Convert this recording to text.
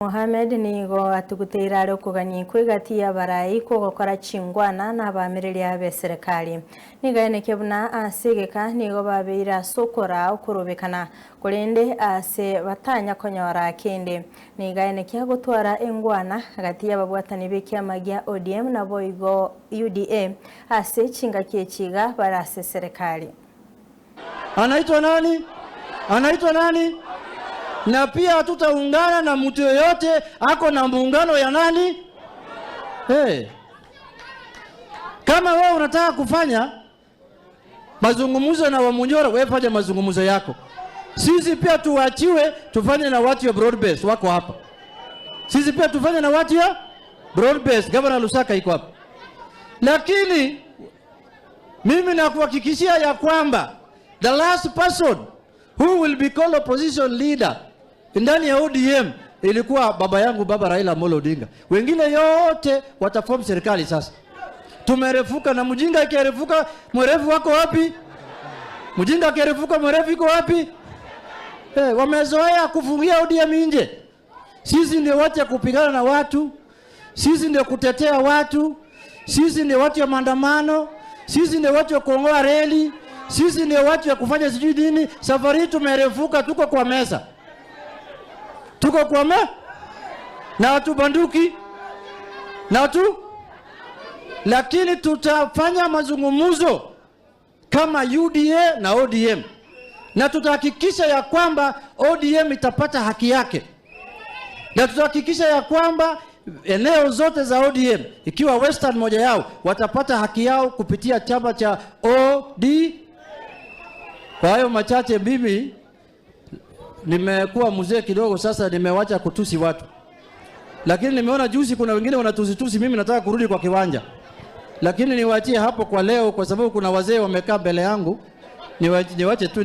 Mohamed nigo atuguteire are okogania kwegati ya barai kogokora chingwana na abamireria be serikali. Nigo aeneke buna ase egeka nigo babeire ase okora okorobekana korende ase batanya konyora kende. Nigo aeneke agotwara engwana gati y'ababwatani b'ekiama gia ODM naboigo UDA ase chingaki echiga bare ase serikali. Anaitwa nani? Anaitwa nani? Na pia hatutaungana na mtu yoyote ako na muungano ya nani? Hey. Kama wewe unataka kufanya mazungumzo na Wamunyoro, wewe fanya mazungumzo yako. Sisi pia tuachiwe tufanye na watu ya broad base wako hapa. Sisi pia tufanye na watu ya broad base. Governor Lusaka iko hapa. Lakini mimi nakuhakikishia ya kwamba the last person who will be called opposition leader ndani ya ODM ilikuwa baba yangu, baba Raila Amolo Odinga. Wengine yote wataform serikali sasa. Tumerefuka na mjinga ikirefuka, mwerevu wako wapi? Mjinga akirefuka, mwerevu iko wapi? Wamezoea kufungia ODM nje. Sisi ndio watu ya kupigana na watu, sisi ndio kutetea watu, sisi ndio watu ya maandamano, sisi ndio watu ya kuongoa reli, sisi ndio watu ya kufanya sijui nini. Safari hii tumerefuka, tuko kwa meza, tuko kwa me na hatubanduki na tu, lakini tutafanya mazungumzo kama UDA na ODM na tutahakikisha ya kwamba ODM itapata haki yake, na tutahakikisha ya kwamba eneo zote za ODM ikiwa Western moja yao watapata haki yao kupitia chama cha OD. Kwa hayo machache, mimi nimekuwa mzee kidogo sasa, nimewacha kutusi watu, lakini nimeona juzi kuna wengine wanatusitusi. Mimi nataka kurudi kwa kiwanja, lakini niwaachie hapo kwa leo, kwa sababu kuna wazee wamekaa mbele yangu. Niwache tu.